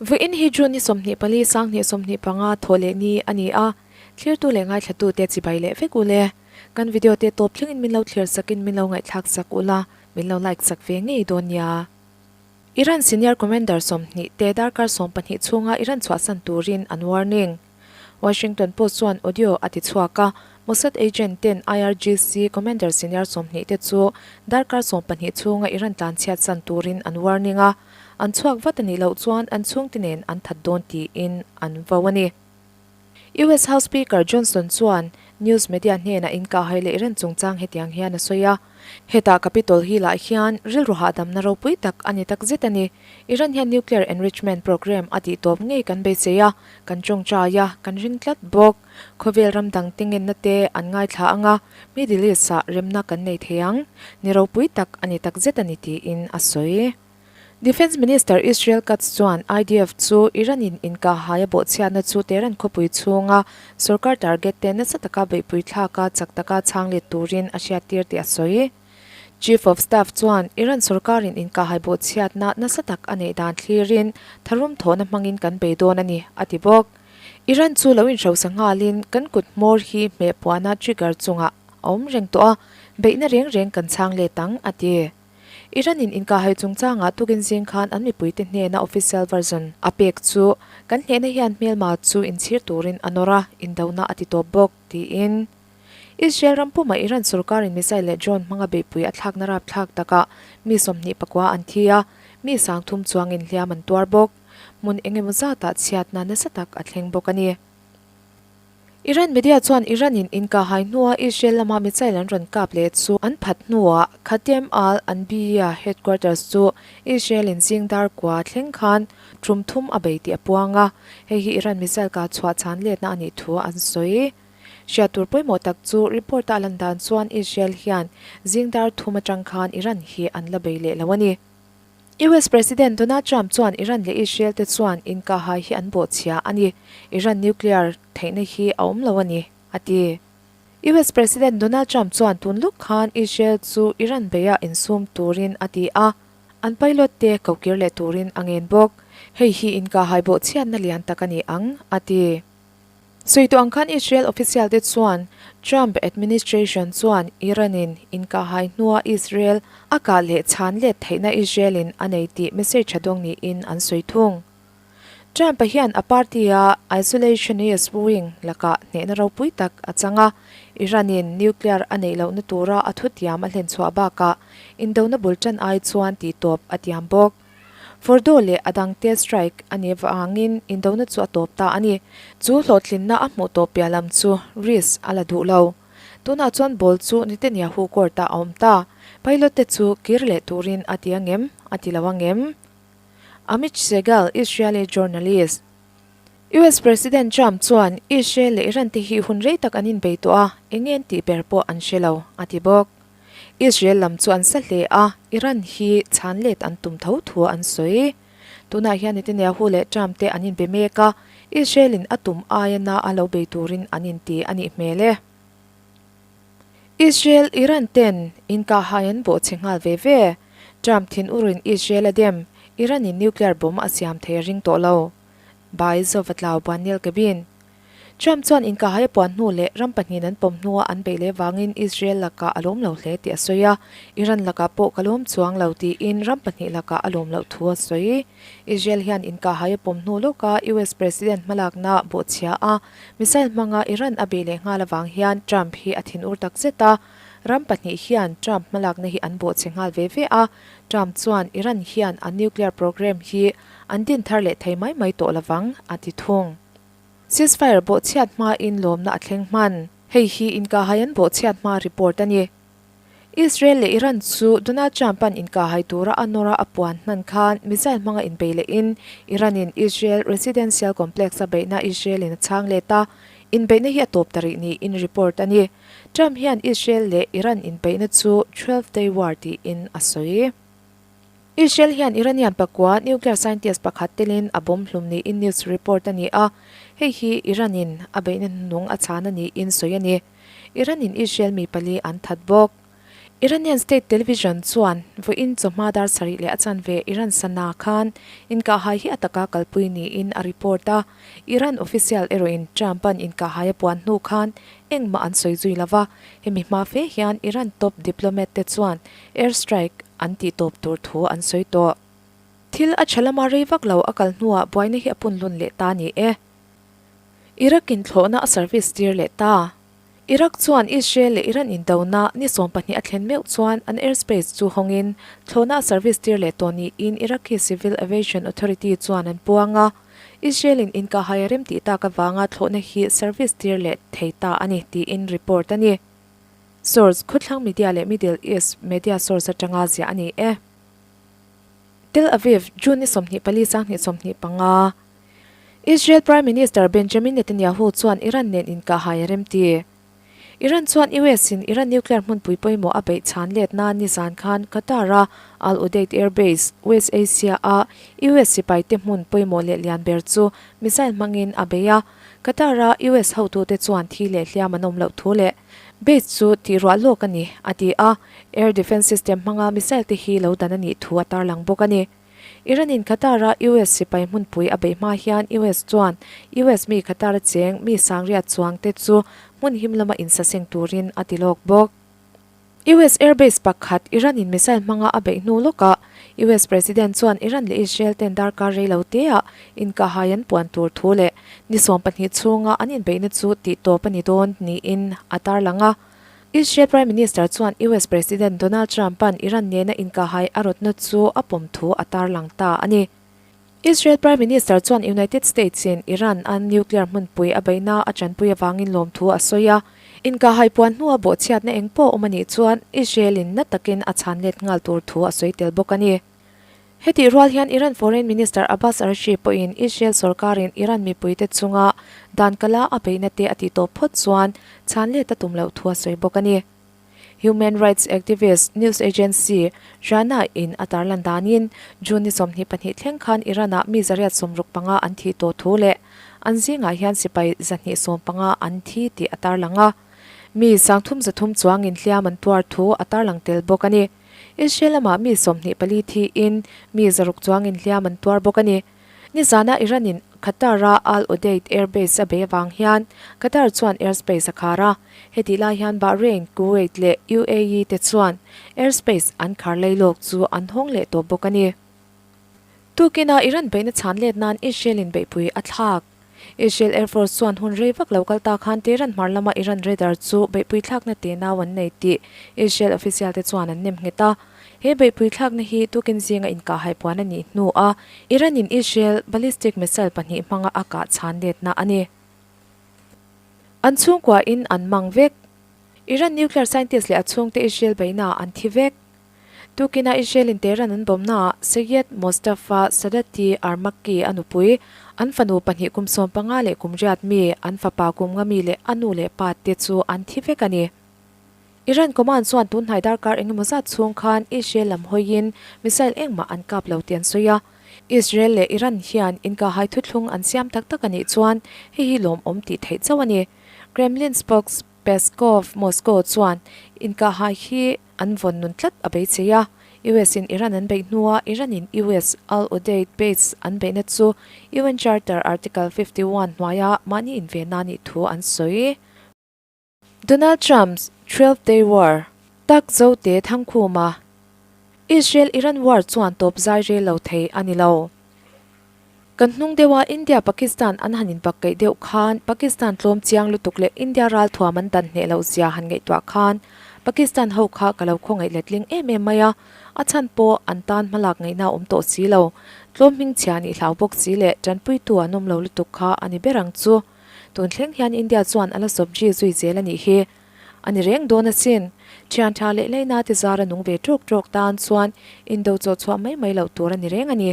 Vawiin hi June ni 24 sanghnih 25 thawh leh ni a ni a, thlirtu leh ngaithlatute chibai leh vek ule. Kan video te tawp thlengin min lo thlir sakin min lo ngaihthlak sak ula, min lo like sak ve ngei dawn nia. Iran senior commander 20 te darkar 12 chhunga Iran chhuahsan turin an warning. Washington Post chuan audio a ti chhuak a, Mossad agent ten IRGC commander senior 20 te chu darkar 12 chhunga Iran tlan chhiatsan turin an warning a, an chhuak vat a nih loh chuan an chhungte nen an that dawn tiin an vo a ni. US House Speaker Johnson chuan news media hnenah inkahhai leh Iran chungchang hetiang hian a sawi a, Hetah Capitol Hill-ah hian rilru hahdamna ropui tak a ni takzet a ni. Iran hian nuclear enrichment programme a tih tawp ngei kan beisei a, kan tawngtai a, kan ring tlat bawk. Khawvel ram dang te ngenna te an ngaithla ang a, Middle East-ah remna kan nei thei ang. Ni ropui tak a ni takzet a ni tiin a sawi. Defence Minister Israel Katz chuan IDF chu Iran-in inkahhai a bawhchhiatna chu Tehran khawpui chhunga sorkar target te nasa taka beihpui thlaka chak taka chhang let turin a hriattir tih a sawi. Chief of Staff chuan Iran sorkarin inkahhai bawhchhiatna nasa tak a neih dan thlirin tharum thawhna hmangin kan bei dawn a ni, a ti bawk. Iran chu lo inhrosa nghalin kan kut hmawr hi hmeh puahna trigger chungah a awm reng tawh a, beihna reng reng kan chhang let ang, a ti. Iran-in inkahhai chungchangah tukin zing khan an mipuite hnena official version a pek chu kan hnehna hian hmelma chu inchhir turin a nawr a, indona a ti tawp bawk, tiin. Israel ram pumah Iran sorkarin missile leh drone hmanga beihpui a thlakna rapthlak takah mi 24 an thi a, mi 3000 chuangin hliam an tuar bawk. Hmun engemaw zatah chhiatna nasa tak a thleng bawk a ni. Iran media chuan Iran-in inkahhai hnua Israel lama missile an rawn kap leh chu an phat hnuah Khatem al-Anbiya headquarters chu Israel-in zing dar kua thleng khan tum thum a bei tih a puang a, hei hi Iran missile kah chhuah chhan letna a nih thu an sawi. Hriat tur pawimawh tak chu report-a a lan dan chuan Israel hian zing dar thum atang khan Iran hi an la bei leh lo a ni. US President Donald Trump chuan Iran leh Israel te chuan inkahhai hi an bawhchhia a ni, Iran nuclear theihna hi a awm lo a ni, a ti. US President Donald Trump chuan tun luk khan Israel chu Iran beia insum turin a ti a, an pilot te kokir leh turin a ngen bawk. Hei hi inkahhai bawhchhiatna lian tak a ni ang, a ti. Sawi tawh ang khan Israel official te chuan Trump administration chuan Iran-in inkahhai hnua Israel a kah leh chhan let theihna Israel-in a nei tih message a dawng niin an sawi thung. Trump-a hian a party-a isolationist wing lakah hnehna ropui tak a chang a, Iran-in nuclear a neih lohna tura a thutiam a hlenchhuah bakah indona bul tan ai chuan tihtawp a tiam bawk. Fordow leh a dangte strike a nih avangin indona chu a tawp ta a ni. Chu hlawhtlinna a hmuh tawh piah lam chu risk a la duh lo. Tunah chuan ball chu Netanyahu court-ah a awm ta. Pilot te chu kir leh turin a ti angem? A ti lo angem? Amit Segal, Israeli journalist. US President Trump chuan Israel leh Iran te hi hun rei tak an inbei tawh a, eng nge an tih ber pawh an hre lo, a ti bawk. Israel lam chu an sa hle a, Iran hi chhan let an tum tho thu an sawi. Tunah hian Netanyahu leh Trump te an inbe mek a, Israel in a tum aia na a lo bei turin an inti a nih hmel e. Israel, Iran ten inkahhai an bawhchhe nghal ve ve. Trump thin urin Israel a dem, Iran in nuclear bomb a siam thei a ring tawh lo. By Zovatlau Buannial Cabin. Trump chuan inkahhai a puan hnu leh ram pahnihin an pawm hnua an beih leh vangin Israel lakah a lawm lo hle tih a sawi a, Iran lakah pawh ka lawm chuang lo tiin ram pahnih lakah a lawm loh thu a sawi. Israel hian inkahhai a pawm hnu lawka US President hmalakna bawhchhia a missile hmanga Iran a beih leh nghal avang hian Trump hi a thinur tak zet a, ram pahnih hian Trump hmalakna hi an bawhchhe nghal ve ve a, Trump chuan Iran hian a nuclear program hi an din thar leh thei mai mai tawh lovang, a ti thung. Ceasefire bawhchhiat hmain lawmna a thleng hman. Hei hi inkahhai an bawhchhiat hma report a ni. Israel leh Iran chu Donald Trump-a'n inkahhai tura a nawr a a puan hman khan missile hmanga inbei lehin Iran-in Israel residential complex a beihna Israel-in a chhang let a, inbeihna hi a tawp ta rih niin report a ni. Trump hian Israel leh Iran inbeihna chu Twelve Day War tiin a sawi. Israel hian Iranian pakua nuclear scientist pakhat telin a bomb hlum niin news report a ni a, hei hi Iran-in a beihna hnuhnung a chhan a niin sawi a ni. Iran-in Israel mi pali an that bawk. Iranian state television chuan vawiin chawhma dar sarih leh a chanve Iran sana khan inkahhai hi a taka kalpui niin a report a. Iran official erawhin Trump-a'n inkahhai a puan hnu khan engmah an sawi zui lo va, hemi hma fe hian Iran top diplomat te chuan air strike an tih tawp tur thu an sawi tawh. Thil a tha lama rei vak lo a kal hnuah buaina hi a punlun leh ta ni e. Iraq-in thlawhna a service tir leh ta. Iraq chuan Israel leh Iran indona ni 12 a thlen meuh chuan an airspace chu hawngin thlawhna a service tir leh tawh niin Iraqi Civil Aviation Authority chuan an puang a. Israel-in inkahhai a rem tih tak avanga thlawhna hi service tir leh thei ta a ni tiin report a ni. Source, Khawthlang Media leh Middle East Media Source atanga ziah a ni e. Tel Aviv, June ni 24 2025. Israel Prime Minister Benjamin Netanyahu chuan Iran nen inkahhai a remti. Iran chuan US in Iran nuclear hmunpui pawimawh a beih chhan let nan nizan khan Qatar-a Al Udeid Air Base, West Asia-a US sipaite hmun pawimawh leh lian ber chu missile hmangin a bei a. Qatar-a US hotute chuan thi leh hliam an awm loh thu leh base chu tihruah lawk a ni, a ti a. Air defence system hmanga missile te hi lo dan a nih thu a tarlang bawk a ni. Iran-in Qatar-a US sipai hmunpui a beih hma hian US chuan US mi Qatar-a cheng mi sangriat chuangte chu hmun him lama insaseng turin a ti lawk bawk. US airbase pakhat Iran-in missile hmanga a beih hnu lawkah US President chuan Iran leh Israel ten darkar rei lo teah inkahhai an puan tur thu leh ni 12 chhunga an inbeihna chu tihtawp a ni dawn niin a tarlang a. Israel Prime Minister chuan US President Donald Trump-a'n Iran nena inkahhai a rawtna chu a pawm thu a tarlang ta a ni. Israel Prime Minister chuan United States-in Iran a nuclear hmunpui a beihna a tanpui avangin lawmthu a sawi a. Inkahhai puan hnua bawhchhiatna eng pawh awm a nih chuan Israel-in na takin a chhan let nghal tur thu a sawi tel bawk a ni. Hetih rual hian Iran Foreign Minister Abbas Araghchi pawhin Israel sorkarin Iran mipuite chunga dan kala a beihna te a tih tawh phawt chuan chhan let a tum loh thu a sawi bawk a ni. Human rights activist news agency Rana in a tarlan danin June ni 22 thleng khan Iran-ah mi 165 an thih tawh thu leh an zingah hian sipai 215 an thi tih a tarlang a. Mi 303 chuangin hliam an tuar thu a tarlang tel bawk a ni. Israel lamah mi 24 thiin mi 600 chuangin hliam an tuar bawk a ni. Nizana Iran-in Qatar-a Al Udeid Air Base a bei avang hian Qatar chuan airspace a khar a. Hetih lai hian Bahrain, Kuwait leh UAE te chuan airspace an khar lailawk chu an hawng leh tawh bawk a ni. Tukin-a Iran beihna chhan let nan Israel-in beihpui a thlak. Israel Air Force chuan hun rei vak lo kal ta khan Tehran hmar lama Iran radar chu beihpui thlakna tenau an nei tih Israel official te chuan an nem nghet a. He beihpui thlakna hi tukin zinga inkahhai puan a nih hnuah Iran-in Israel ballistic missile pahnih hmanga a kah chhan letna a ni. An chhungkuain an mang vek. Iran nuclear scientist leh a chhungte Israel beihnaah an thi vek. Tukin-a Israel-in Tehran an bawmnaah Seyed Mostafa Sadati Armaki a nupui, an fanu pahnih kum 15 leh kum riat mi, an fapa kum nga mi leh a nu leh pa te chu an thi vek a ni. Iran command chuan tunhnai darkar engemaw zat chhung khan Israel lam hawiin missile engmah an kap lo tih an sawi a. Israel leh Iran hian inkahhai thuthlung an siam tak tak a nih chuan hei hi lawmawm tih theih chauh a ni. Kremlin spokes. Peskov, Moscow chuan inkahhai hi an vawn nun tlat a beisei a. US in Iran an beih hnua Iran in US Al Udeid base an beihna chu UN Charter Article 51 hnuaia mahni invenna nih thu an sawi. Donald Trump's 12 Day War tak zote Thangkhuma Israel-Iran war chuan tawp zai rel lo thei a ni lo. Kan hnung deuha India Pakistan an han inbakkaih deuh khan Pakistan tlawm chiang lutuk leh India ralthuam an dan hneh loh zia han ngaihtuah khan Pakistan ho kha ka lo khawngaih letling em em mai a, a chhan pawh an tan hmalak ngaihna a awm tawh si lo. Tlawm hmingchhia nih hlau bawk si leh tanpuitu an awm lo lutuk kha a ni ber ang chu. Tun thleng hian India chuan a la sawpji zui zel a nih hi. A ni reng dawn asin. Thian tha leh leina te zara nung ve tawk tawk tan chuan indo chawhchhuah mai mai loh tur a ni reng a ni.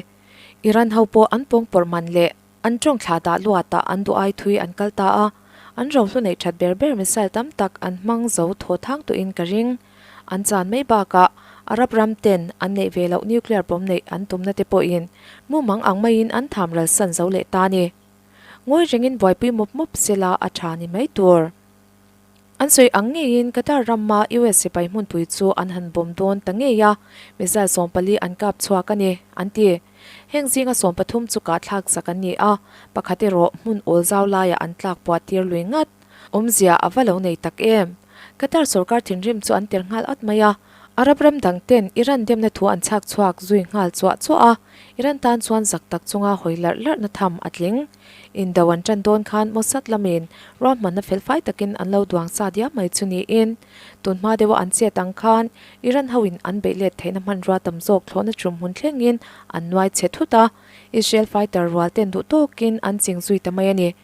Iran ho pawh an pawngpawrh man leh an tawng thla dah luatah an duh ai thui an kal ta a, an rohlu neih that ber ber missile tam tak an hmang zo thaw thang tawhin ka ring. An chan mai bakah Arab ram ten an neih ve loh nuclear bomb neih an tumna te pawhin mumang ang maiin an tham ral san zo leh ta ni. Ngawi rengin buaipui mawp mawp sela a tha ni mai tur. An sawi ang ngeiin Qatar rama US sipai hmunpui chu an han bawm dawn ta ngei a, missile 14 an kap chhuak a ni, an ti. Heng zinga 13 chu kah thlak sak an ni a, pakhat erawh hmun awl zau laiah an tlak puah tir lui ngat. Awmzia a va lo nei tak em? Qatar sorkar thinrim chu an tel nghal at mai a, Arab ram dang ten Iran demna thu an chhak chhuak zui nghal chuah chuah a, Iran tan chuan zak tak chunga hawi larh larhna tham a tling. Indo an tan dawn khan Mossad lamin ruahmanna felfai takin an lo duang sa diam mai chu niin, tun hma deuha an chet ang khan Iran hoin an beih let theihna hmanrua tam zawk thlawhna tum hmun thlengin an nuai chhe thut a, Israel fighter rual ten duh tawkin an ching zui ta mai a ni.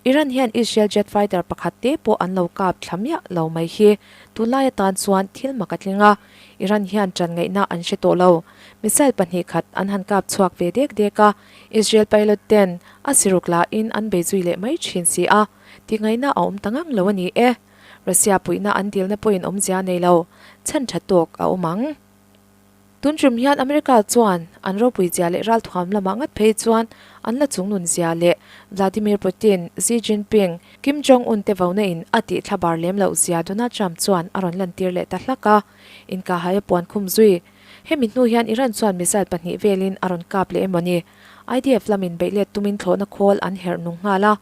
Iran hian Israel jet fighter pakhat te pawh an lo kap thla miah lo mai hi tunlai atan chuan thil mak a tling a, Iran hian ṭan ngaihna an hre tawh lo. Missile pahnih khat an han kap chhuak ve dek dek a, Israel pilot ten a siruk lahin an bei zui leh mai ṭhin si a, tih ngaihna a awm ta ngang lo a ni e. Russia puihna an dilna pawhin awmzia nei lo, chhan ṭha tawk a awm ang. Tun ṭum hian America chuan an ropui zia leh ralthuam lamah ngat phei chuan an la chungnun zia leh Vladimir Putin, Xi Jinping, Kim Jong Un te vona in a tih thla bar lem loh zia Donald Trump chuan a rawn lantir leh ta hlak a, inkahhai a puan khum zui. Hemi hnu hian Iran chuan missile pahnih velin a rawn kap leh emaw ni? IDF lamin beih let tumin thlawhna khawl an herh nung nghal a,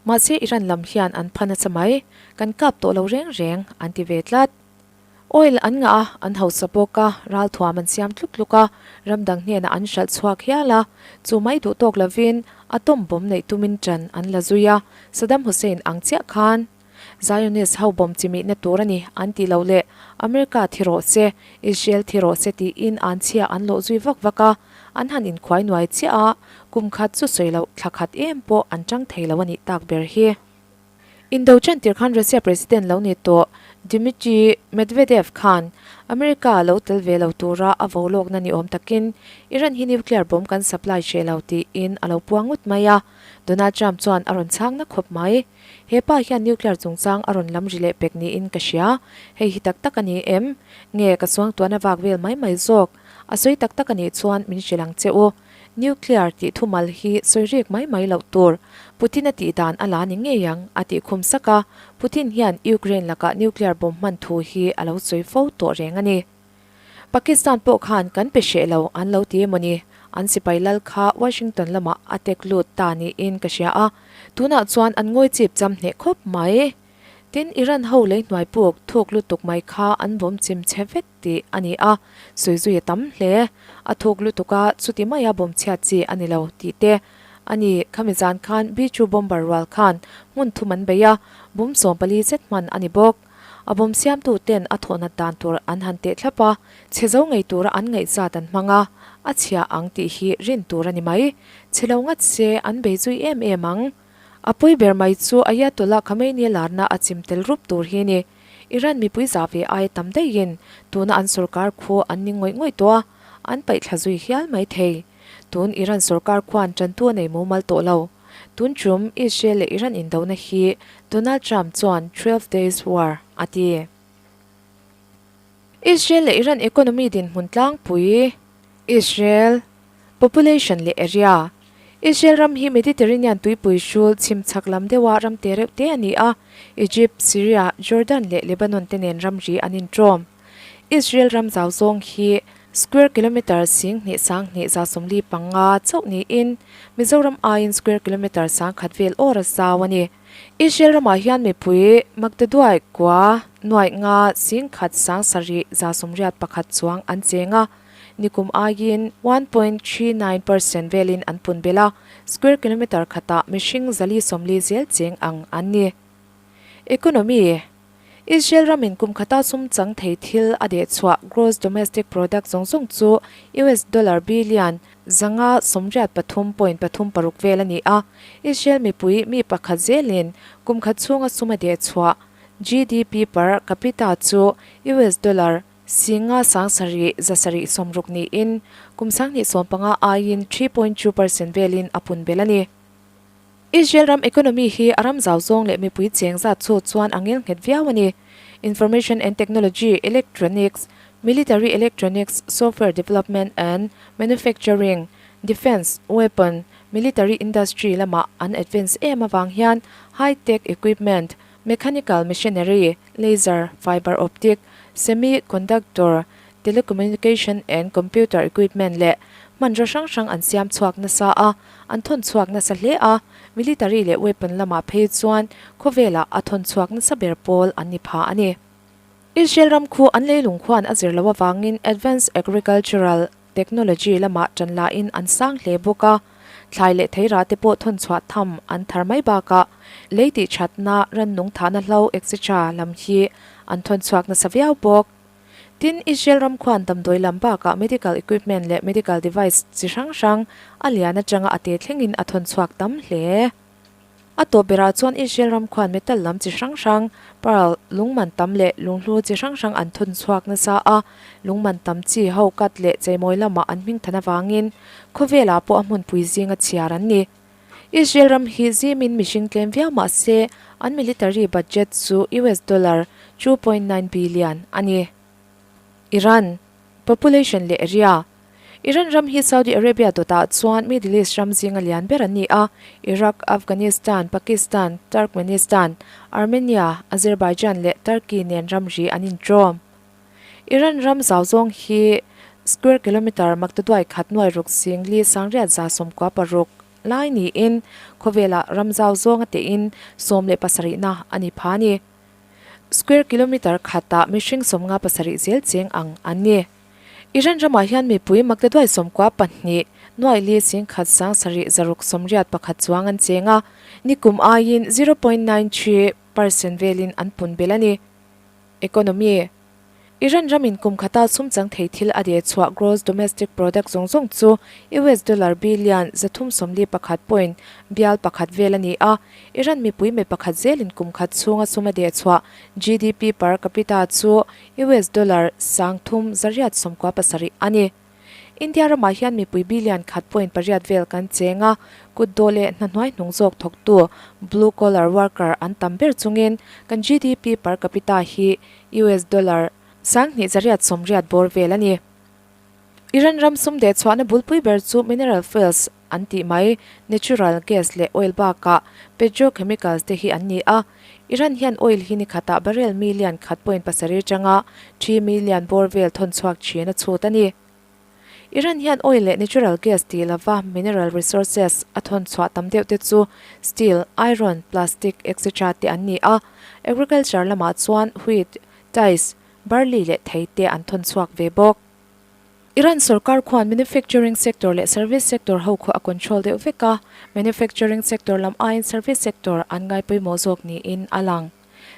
mahse Iran lam hian an pha nasa mai, kan kap tawh lo reng reng an ti ve tlat. Oil an ngah a, an hausa bawk a, ralthuam an siam tluk tluk a, ram dang hnenah an hralh chhuak hial a, chu mai duh tawk lovin atom bomb neih tumin ṭan an la zui a, Saddam Hussein ang chiah khan Zionist ho bomb chimihna tur a ni an tih loh leh America thi rawh se, Israel thi rawh se tiin an chhia an lawh zui vak vak a, an han inkhuai nuai chiah a, kum khat chu sawi loh thla khat em pawh an ṭang thei lo a nih tak ber hi. Indo chantir khan Russia President lo ni tawh Dmitry Medvedev khan America lo tel ve lo tura a vo lawkna ni awm takin Iran hi nuclear bomb kan supply hreh lo tiin a lo puang ngut mai a, Donald Trump chuan a rawn chhang na khawp mai. He pa hian nuclear chungchang a rawn lam ri leh pek niin ka hria. Hei hi tak tak a ni em? Nge ka suangtuahna vak vel mai mai zawk? A sawi tak tak a nih chuan min hrilh ang che u. Nuclear tih thumal hi sawi rik mai mai loh tur. Putin a tih dan a la ni ngei ang, a tih khum sak a. Putin hian Ukraine lakah nuclear bomb hman thu hi a lo sawi fo tawh reng a ni. Pakistan pawh khan kan pe hreh lo an lo ti emaw ni? An sipai lal kha Washington lamah a tek lut ta niin ka hria a, tunah chuan an ngawi chip cham hneh khawp mai. Tin, Iran ho lei hnuai puk thuk lutuk mai kha an bawm chim chhe vek tih a ni a, sawi zui a tam hle. A thuk lutuk a, chuti maia bawm chhiat chi a ni lo tih te a ni. Khami zan khan B-2 bomber rual khan hmun thum an bei a, bum 14 zet hman a ni bawk. A bawm siamtu ten a thawhnat dan tur an han teh thlap a, chhe zo ngei tura an ngaihzat an hmang a, a chhia ang tih hi rin tur a ni mai. Chhe lo ngat se an bei zui em em ang. A pui ber mai chu Ayatollah Khamenei larna a chim tel rup tur hi a ni. Iran mipui zah ve aia tam daihin tuna an sorkar khu an ni ngawih ngawih tawh a, an paih thla zui hial mai thei. Tun Iran sorkar khuan tantu a nei mumal tawh lo. Tun tum Israel leh Iran indona hi Donald Trump chuan 12 Days War a ti. Israel leh Iran economy dinhmun tlangpui, Israel population leh area, Israel ram hi Mediterranean tuipui hrul chhim chhak lam deuha ram te reuh te a ni a, Egypt, Syria, Jordan leh Lebanon te nen ramri an inṭawm. Israel ram zau zawng hi square kilometre 21,275 chauh niin Mizoram aiin square kilometre 1000 vel awr a zau a ni. Israel ramah hian mipui maktaduai kua nuaih nga 10,000 781 chuang an cheng a, nikum aiin 1.39 percent velin an pun belh a, square kilometre khatah mihring 440 zel cheng ang an ni. Economy. Israel ramin kum khata sum chang thei thil a deh chhuah gross domestic product zawng zawng chu US dollar billion 583.36 vel a ni a. Israel mipui mi pakhat zelin kum khat chhunga sum a deh chhuah GDP per capita chu US dollar 5,760 niin kum 2015 aiin 3.2 percent velin a pun belh a ni. Israel ram economy hi a ram zau zawng leh mipui cheng zat chu chuan a ngel nghet viau a ni. Information and Technology, Electronics, Military Electronics, Software Development and Manufacturing, Defence, Weapon, Military Industry lamah an advance em avang hian high tech equipment, Mechanical machinery, laser, fiber optic, semi conductor, telecommunication and computer equipment leh hmanraw hrang hrang an siam chhuak nasa a, an thawn chhuak nasa hle a, military leh weapon lamah phei chuan khawvelah a thawn chhuak nasa ber pawl an ni pha a ni. Israel ram khu an leilung khuan a zir loh avangin advanced agricultural Technology lamah ṭan lahin an sang hle bawk a, thlai leh theirah te pawh thawn chhuah tham an thar mai bakah lei tih ṭhatna, rannung thahna hlo etc. Lam hi an thawn chhuak nasa viau bawk. Tin, Israel ram khuan damdawi lam bakah medical equipment leh medical device chi hrang hrang a lian aṭanga a te thlengin a thawn chhuak tam hle. A tawp berah chuan Israel ram khuan metal lam chi hrang hrang, pearl, lungman tam leh lunghlu chi hrang hrang an thawn chhuak nasa a, lungman tam chi ho kat leh cheimawi lamah an hming than avangin khawvelah pawh a hmunpui zinga chhiar an ni. Israel ram hi zimin mihring tlem viau mah se an military budget chu US dollar 2.9 billion a ni. Iran, Population leh area, Iran ram hi Saudi Arabia dawtah chuan Middle East ram zinga lian ber an ni a, Iraq, Afghanistan, Pakistan, Turkmenistan, Armenia, Azerbaijan leh Turkey nen ramri an inṭawm. Iran ram zau zawng hi square kilometre maktaduai khat nuai ruk singli sangriat 96 lai niin khawvelah ram zau zawnga tein 17na a ni pha a ni. Square kilometre khatah mihring 57 zel cheng ang an ni. Iran ramah hian mipui maktaduai 92 nuai li 10 sang sarih zaruk 81 chuang an cheng a, nikum aiin 0.93 percent velin an pun belh a ni. Economy Iran ramin kum khata sum chang thei thil a deh chhuah gross domestic product zawng zawng chu US dollar billion 341 point bial pakhat vel a ni a, Iran mipui mi pakhat zelin kum khat chhunga sum a deh chhuah GDP per capita chu US dollar 3897 a ni. India ramah hian mipui billion khat point pariat vel kan cheng a, kut dawh leh hna hnuai hnung zawk thawktu blue collar worker an tam ber chungin kan GDP per capita hi US dollar 2880 bawr vel a ni. Iran ram sum deh chhuahna bulpui ber chu mineral fuels an tih mai, natural gas leh oil bakah petrochemicals te hi an ni a. Iran hian oil hi ni khatah barrel million khat point pasarih atanga thi million bawr vel thawn chhuak thin a chhut a ni. Iran hian oil leh natural gas tih lova mineral resources a thawn chhuah tam deuh te chu steel, iron, plastic etc te an ni a. Agriculture lamah chuan wheat, tais, barley leh thei te an thawn chhuak ve bawk. Iran sorkar khuan manufacturing sector leh service sector ho khu a control deuh vek a, manufacturing sector lam aiin service sector an ngai pawimawh zawk niin a lang.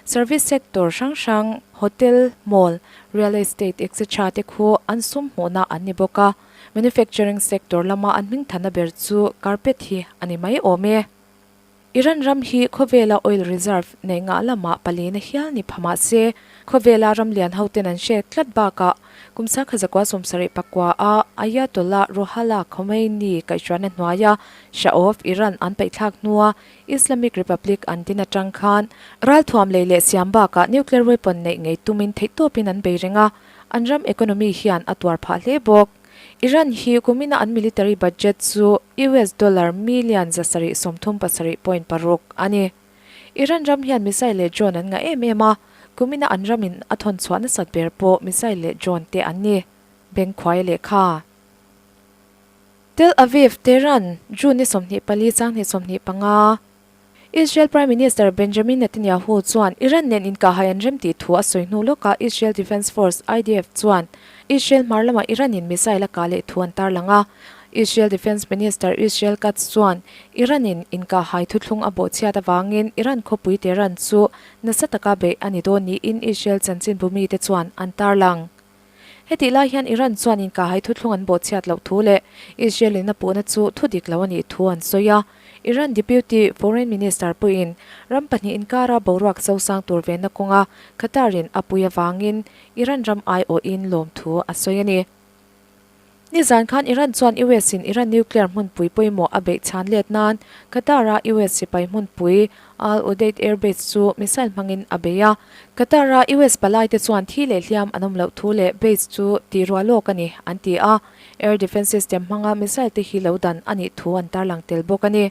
Service sector hrang hrang, hotel, mall, real estate etc te khu an sum hmuhna an ni bawk a, manufacturing sector lama an hmingthanna ber chu carpet hi a ni mai awm e. Iran ram hi khawvela oil reserve neih ngah lamah palina hial ni pha mah se, khawvela ram lian hoten an hriat tlat bakah kum sakha zakua 79 a Ayatollah Ruhollah Khomeini kaihhruaina hnuaia Shah of Iran an paihthlak hnua Islamic Republic an din atang khan ralthuam lei leh siam bakah nuclear weapon neih ngei tumin theihtawpin an bei reng a, an ram economy hian a tuar phah hle bawk. Iran hi kumina an military budget chu US dollar million 737 point paruk a ni. Iran ram hian missile leh drone an ngah em em a, kumina an ramin a thawn chhuah nasat ber pawh missile leh drone te an ni. Bengkhuai lehkha. Tel Aviv, Tehran, June ni 24 chang hnih 25. Israel Prime Minister Benjamin Netanyahu chuan Iran nen inkahhai an rem tih thu a sawi hnu lawkah Israel Defence Force, IDF, chuan Israel hmar lamah Iran-in missile a kah leh thu an tarlang a. Israel Defence Minister Israel Katz chuan Iran-in inkahhai thuthlung a bawhchhiat avangin Iran khawpui Tehran chu nasa taka beih a ni dawn niin Israel chanchinbu mite chuan an tarlang. Hetih lai hian Iran chuan inkahhai thuthlung an bawhchhiat loh thu leh Israel-in a puhna chu thu dik lo a nih thu an sawi a. Iran Deputy Foreign Minister pawhin ram pahnih inkara boruak sosang tur venna kawnga Qatar-in a pui avangin Iran ram aiawhin lawmthu a sawi a ni. Nizan khan Iran chuan US-in Iran nuclear hmunpui pawimawh a beih chhan let nan Qatar-a US sipai hmunpui Al Udeid Air Base chu missile hmangin a bei a. Qatar-a US palaite chuan thi leh hliam an awm loh thu leh base chu tih ruah lawk a ni, an ti a. Air defence system hmanga missile te hi lo dan a nih thu an tarlang tel bawk a ni.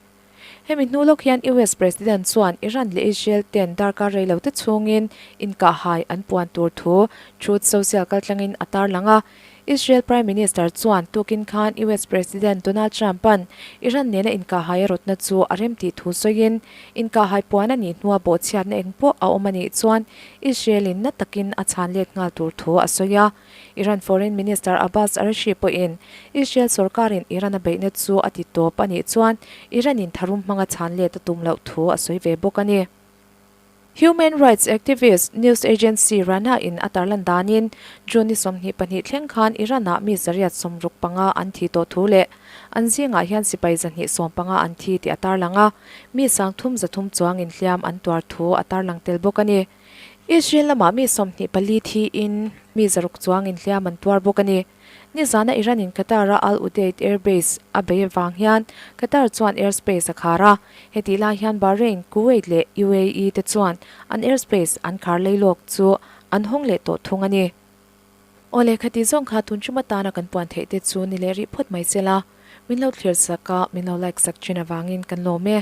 Hemi hnu lawk hian US President chuan Iran leh Israel ten darkar rei lo te chhungin inkahhai an puan tur thu Truth Social kaltlangin a tarlang a. Israel Prime Minister chuan tukin khan US President Donald Trump-a'n Iran nena inkahhai a rawtna chu a rem tih thu sawiin, inkahhai puan a nih hnua bawhchhiatna eng pawh a awm a nih chuan Israel-in na takin a chhan let nghal tur thu a sawi a. Iran Foreign Minister Abbas Araghchi pawhin Israel sorkarin Iran a beihna chu a ti tawp a nih chuan Iran-in tharum hmanga chhan let a tum loh thu a sawi ve bawk a ni. Human rights activist news agency Rana in a tarlan danin June ni 22 thleng khan Iran-ah mi 165 an thi tawh thu leh an zingah hian sipai 215 an thi tih a tarlang a, mi 330 chuangin hliam an tuar thu a tarlang tel bawk a ni. Israel lamah mi 24 thiin mi 600 chuangin hliam an tuar bawk a ni. Nizana Iran-in Qatar-a Al Udeid Air Base a bei avang hian Qatar chuan airspace a khar a. Hetih lai hian Bahrain, Kuwait leh UAE te chuan an airspace an khar lei lawk chu an hawng leh tawh thung a ni. Aw lehkha tih zawng kha tun ṭum atana kan puan theih te chu ni leh rih phawt mai se la, min lo thlir sak a, min lo like sak ṭhin avangin kan lawm e.